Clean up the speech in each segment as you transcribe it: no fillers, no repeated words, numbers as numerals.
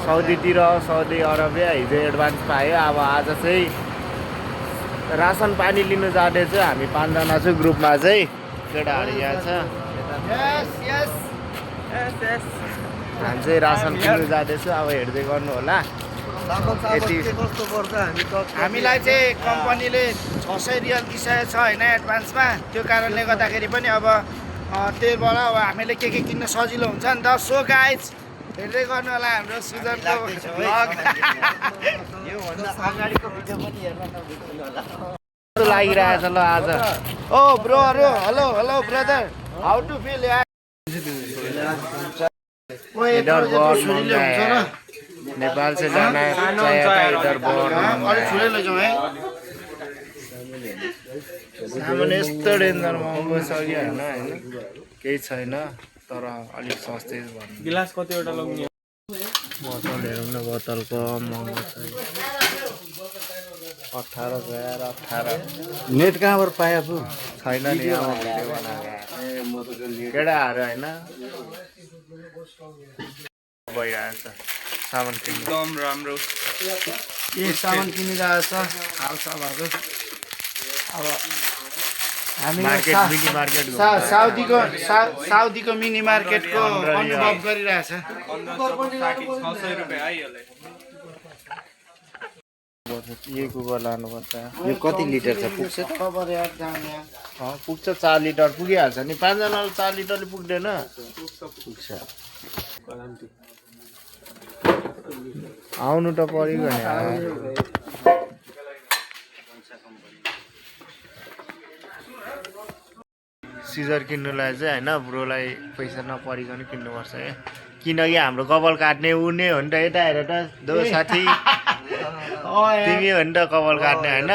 साउदीतिर Saudi Arabia हिजो advance पायो। अब आज चाहिँ रासन पानी लिनु जाँदैछ हामी 5 जना छु ग्रुपमा चाहिँ केटाहरू यहाँ छ। हामी चाहिँ रासन किन्नु जाँदैछु अब हेर्दै गर्नु होला। हामीलाई चाहिँ कम्पनीले 600 रियल दिइसकेको छ होइन एडभान्समा। त्यो कारणले गर्दाखेरि पनि अब त्यहीबाट अब हामीले के किन्न सजिलो हुन्छ नि त। सो गाइज हेर्दै गर्नु होला हाम्रो सुजनको भ्लग। लागिरहेछ ल आज। ओ ब्रोहरू hello hello brother how to feel यार। नेपाल से जाना चाहिए था इधर बहुत अलिक ठुलै लैजाउँ है। सामान यस्तो डेन्जर महँगो छ कि होइन केही छैन तर अलिक सस्तै भन्नु। गिलास कतिवटा लग्ने बोतल हेरौँ न बोतलको महँगो छ 18,000 नेट कहाँबाट पायो अब छैन नि अब भिडियो बनाएको केटाहरू होइन भइरहेछ सामान किन्नु। एकदम राम्रो ए सामान किनिरहेछ हालसालहरू। अब हामी मार्केट मिनी मार्केट साउदीको मिनी मार्केटको अनुभव गरिरहेछ। 600 रुपियाँ आइहाल्यो। यही कुकुर लानुपर्छ। यो कति लिटर छ पुग्छ त? पुग्छ 4 लिटर पुगिहाल्छ नि। 5 जनालाई 4 लिटरले पुग्दैन। पुग्छ। आउनु त पऱ्यो नि। सिजर किन्नुलाई चाहिँ होइन ब्रोलाई पैसा नपरिकन किन्नुपर्छ है। किनकि हाम्रो कपाल काट्ने ऊ नै हो नि त। यता हेर त दो साथी तिमी हो नि त कपाल काट्ने होइन।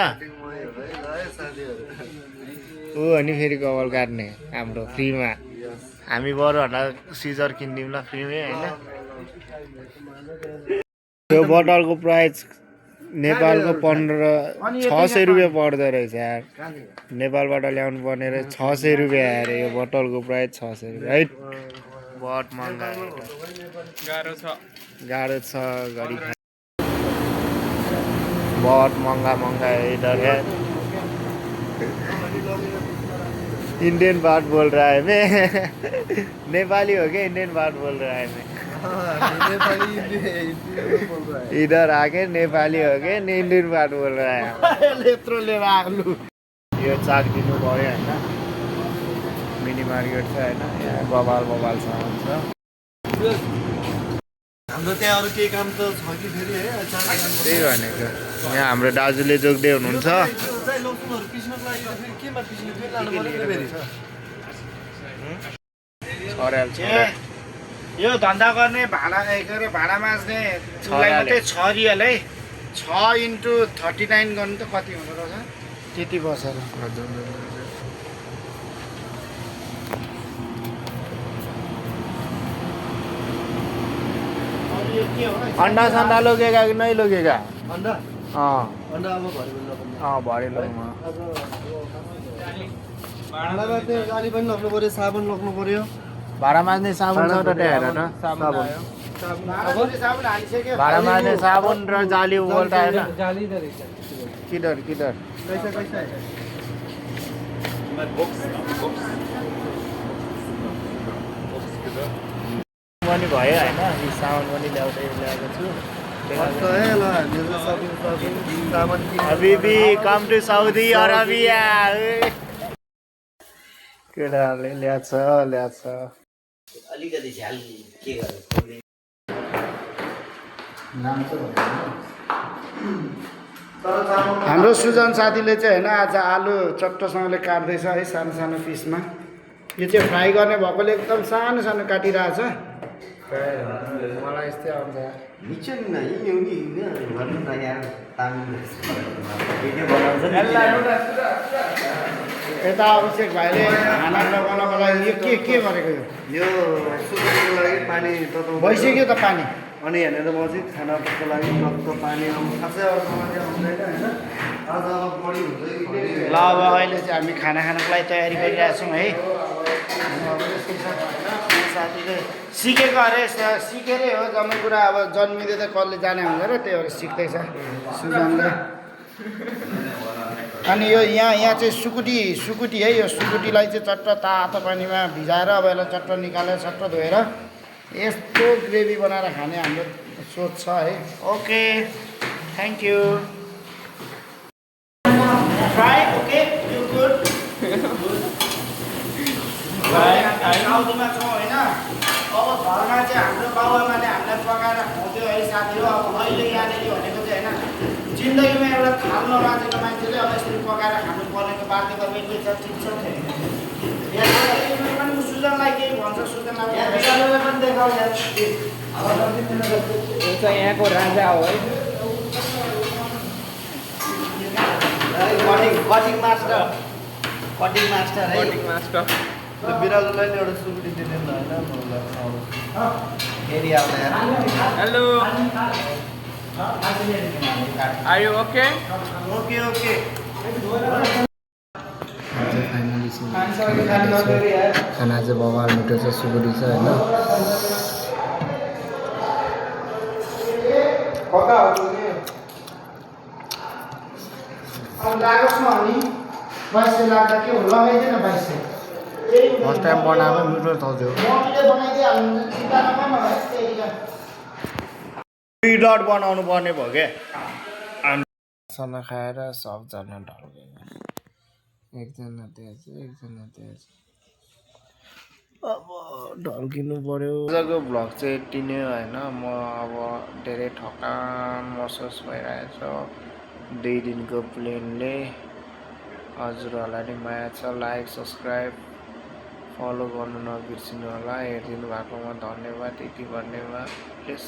ऊ हो नि फेरि कपाल काट्ने हाम्रो फ्रीमा। हामी बरु भन्दा सिजर किनिदिउँ ल फ्रीमै होइन। त्यो बोतलको प्राइस नेपालको 600 रुपियाँ पर्दो रहेछ यार। नेपालबाट ल्याउनु पर्ने रहेछ 600 रुपियाँ आएर यो बोतलको प्राइस 600 रुपियाँ है। बहुत महँगा गाह्रो छ घरि बहुत महँगा है इधर है। इंडियन बात बोल रहा है मैं। नेपाली हो गया इंडियन बात बोल रहा है मैं। इधर आके नेपाली हो गए इंडियन बात बोल रहा है। यो चाक दिनु भयो होइन। मिनी मार्केट छ होइन यहाँ बबाल सामान छ। हाम्रो त्यहाँ अरू केही काम त छ कि फेरि है? त्यही भनेको यहाँ हाम्रो दाजुले जोग्दै हुनुहुन्छ। यो धन्दा गर्ने भाडा माझ्ने चुलाई मात्रै 6 रियल है। 6 × 39 गर्नु त कति हुँदो रहेछ? त्यति बसेर अंडा संडा लोगेगा कि नहीं लोगेगा? अन्डा हाँ अन्डा अब भरे पनि हाँ भरे लोगमा भाडामा चाहिँ गाडी पनि लग्नु पर्यो, साबुन लग्नु पर्यो। भाडा माझ्ने साबुन छ त त्यहाँ हेर त। भाडा माझ्ने साबुन र जाली बोल्दा होइन। किधर पनि भयो होइन। सामान पनि ल्याएको छु। अभी भी कम टु साउदी अरबिया। केटाहरूले ल्याछ अलिकति झ्याल के गर्नु हाम्रो सुजन साथीले चाहिँ होइन आज आलु चट्टोसँगले काट्दैछ है सानो सानो पिसमा। यो चाहिँ फ्राई गर्ने भएकोले एकदम सानो सानो काटिरहेछ। मलाई यस्तै आउँछ। मिचन यो नि भन्नु न यार यता अभिषेक भाइले खाना लगाउनको लागि यो के गरेको यो सुजनको लागि पानी तताउ भइसक्यो त पानी। अनि हेरेर म चाहिँ खानाको लागि रक्त पानी खासै अब समस्या हुँदैन होइन। आज अब बढी हुन्छ कि ल अब अहिले चाहिँ हामी खाना खानको लागि तयारी गरिरहेछौँ है। जतिले सिकेको अरे सिकेरै हो जम्मै कुरा अब जन्मिँदै त कसले जाने हुन्छ र त्यही भएर सिक्दैछ सुजनले अनि यो यहाँ चाहिँ सुकुटी है यो सुकुटीलाई चाहिँ चट्ट तातो पानीमा भिजाएर अब यसलाई चट्ट निकालेर चट्ट धोएर यस्तो ग्रेभी बनाएर खाने हाम्रो सोच छ है ओके थ्याङ्क यू फ्राई ओके यु गुड साउदीमा छौँ होइन अब घरमा चाहिँ हाम्रो बाबुआमाले हामीलाई पकाएर खुवाउँथ्यो है साथी हो अब अहिले यहाँनिर भनेको चाहिँ होइन जिन्दगीमा एउटा थाल नबाजेको मान्छेले अब यसरी पकाएर खानु पर्नेको बाध्यता बेग्लै छ ठिक छ सुजनलाई केही भन्छ सुजनलाई पनि देखाउँछ यहाँको राजा हो है कटिङ मास्टर है कटिङ मास्टर त्यो बिरालोलाई नि एउटा सुकुटी दिने नि होइन फेरि आउँदा hello are you okay okay okay खाना चाहिँ बवाल मिठो छ सुकुटी छ होइन लागोस् न अनि 22 लाग्दा के हो लगाइदिएन 22 फर्स्ट टाइम बनाएको मिठो थाल्थ्यो मम्मीले बनाइदिइहाल्नु चिन्ता नगर्नु डट बनाउनु पर्ने भयो क्या खाना खाएर सबजना ढल्केको एकजना त्यहाँ एकजना त्यहाँ अब ढल्किनु पर्यो आजको भ्लग चाहिँ यति नै होइन म अब धेरै थकान महसुस भइरहेछ 2 दिनको प्लेनले हजुरहरूलाई नि माया छ लाइक सब्सक्राइब फलो गर्नु नबिर्सिनु होला हेरिदिनु भएकोमा धन्यवाद यति भन्नेमा प्लिज